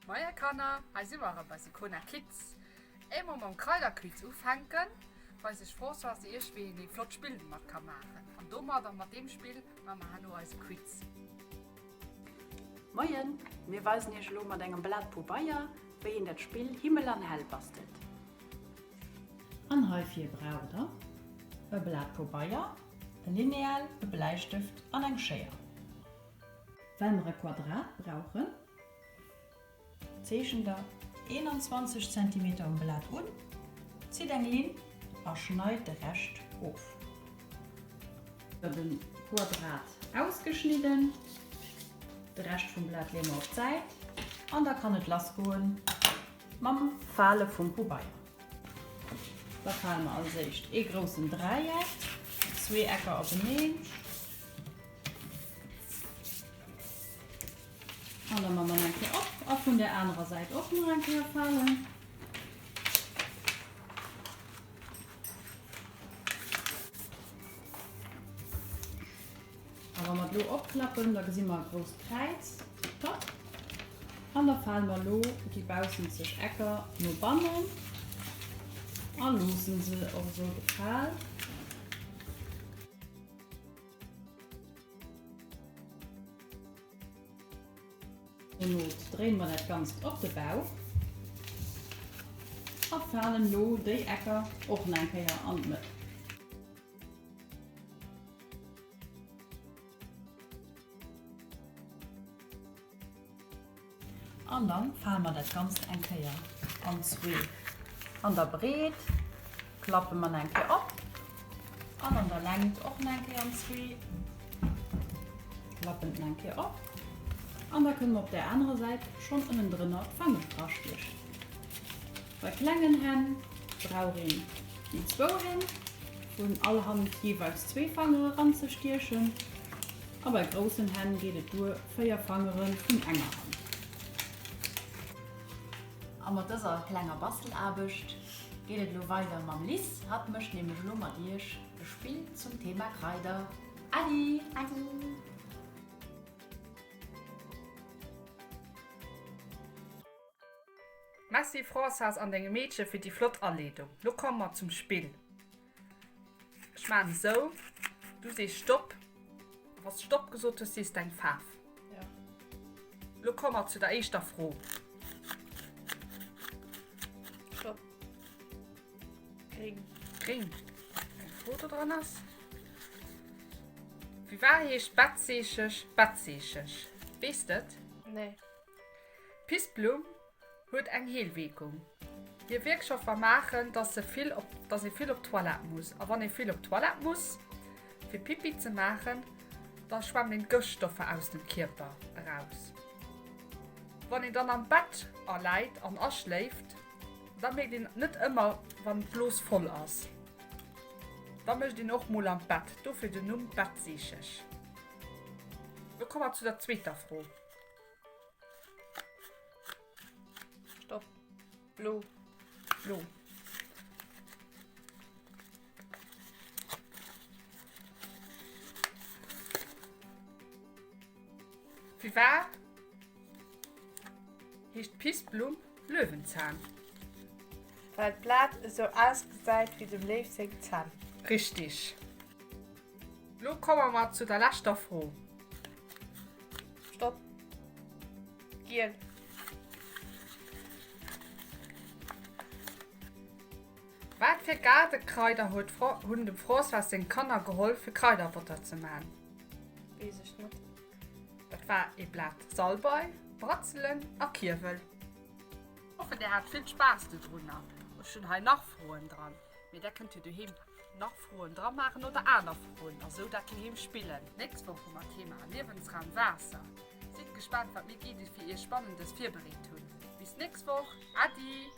Moie Kanner, hei si mer erëm bei Sicona Kids. Éier mer mam Kraiderquiz ufänken, weist iech Françoise iech wéi een ee flott Spill domat ka maachen. An domadder, mat deem Spill, maache mer herno eise Quiz. Moien, mir weisen iech elo mat engem Blat Pobeier wéi een dat Spill Himmel an Hell bastelt. An heifir braucht der e Blat Pobeier, e Lineal, e Bläistëft an eng Schéier. Well mer e Quadrat brauchen, zeechent der 21 Zentimeter um Blat un, zitt eng Linn a schneit de Rescht of. De Quadrat ausgeschnidden, de Rescht vum Blat leeë mer op d'Säit an da kann et lass goen mam Fale vum Pobeier. Da fale mer als éischt ee groussen Dräieck, zwee Ecker openeen. An da man mer eng Kéier op a vun der anerer Säit och nach eng Kéier falen. A wa mer et elo opklappen, da gesi mer e grousst Kräiz. Top. An da fale mer elo déi baussenzeg Ecker no bannen a loosse se och esou gefaalt. Dono dréine mer dat Ganzt op de Bauch a falen lo déi Ecker och nach eng Kéier an d'Mëtt. An dann fale mer dat Ganzt eng Kéier an zwee an der Breet, klappe mer eng Kéier op an an der Längt och nach eng Kéier an zwee, klappen eng Kéier op an da kënne mer op där anerer Säit schonn ënnendrënner d'Fangere drastiechen. Bei klengen Hänn brauch een déi zwou Hänn, vun all Hand jeeweils zwee Fangere ranzestiechen a bei groussen Hänn geet et duer 4 Fangere vun enger Hand. A mat dëser klenger Bastelaarbecht geet et elo weider mam Liz. Hatt mécht nämlech elo mat iech e Spill zum Thema Kraider. Adi! Adi! Merci Françoise an dengem Meedche fir déi flott Aleedung. Lo komme mer zum Spill. Ech maachen esou, du sees Stopp. A wann s de Stopp gesot hues, sees de eng Faarf. Lo komme mer zu der éischter Fro. Stopp. Gréng. Gréng. Eng Fro do dran ass. Firwat heescht Bettseechesch Bettseechesch? Weess de et? Nee. D'Pissblumm huet eng Heelwierkung. Hir Wierkstoffer maachen, dass se vill op, dass ee vill op d'Toilette muss. A wann ee vill op d'Toilette muss, fir Pippi ze maachen, da schwemmt een d'Gëftstoffer aus dem Kierper eraus. Wann een dann am Bett aläit an aschléift, da mierkt een net ëmmer, wann d'Blos voll ass. Da mécht een och mol an d'Bett, dofir den Numm Bettseechesch. Lo komme mer zu der zweeter Fro. Stopp. Blo. Blo. Firwat heescht d'Pissblumm Löwenzahn? Well d'Blat esou ausgesäit wéi dem Léiw seng Zänn. Richtig. Lo komme mer zu der leschter Fro. Stopp. Giel. Wat fir Gaardekraider huet hunn dem Françoise seng Kanner geholl fir Kraiderbotter ze man? Weess ech net. Dat war ee Blat Salbei, Bratzelen a Kierwel. Hoffen dir hat vill Spaass dodrunner. Ech hunn hei nach Froen dran, mee där kënnt jo doheem nach Froen dra maachen oder aner Froen a sou dat doheem spillen. Nächst Woch hu mer Thema Liewensraum Waasser. Sidd gespaant wat mir Guiden fir iech Spannendes virbereet hunn. Bis nächst Woch, Äddi!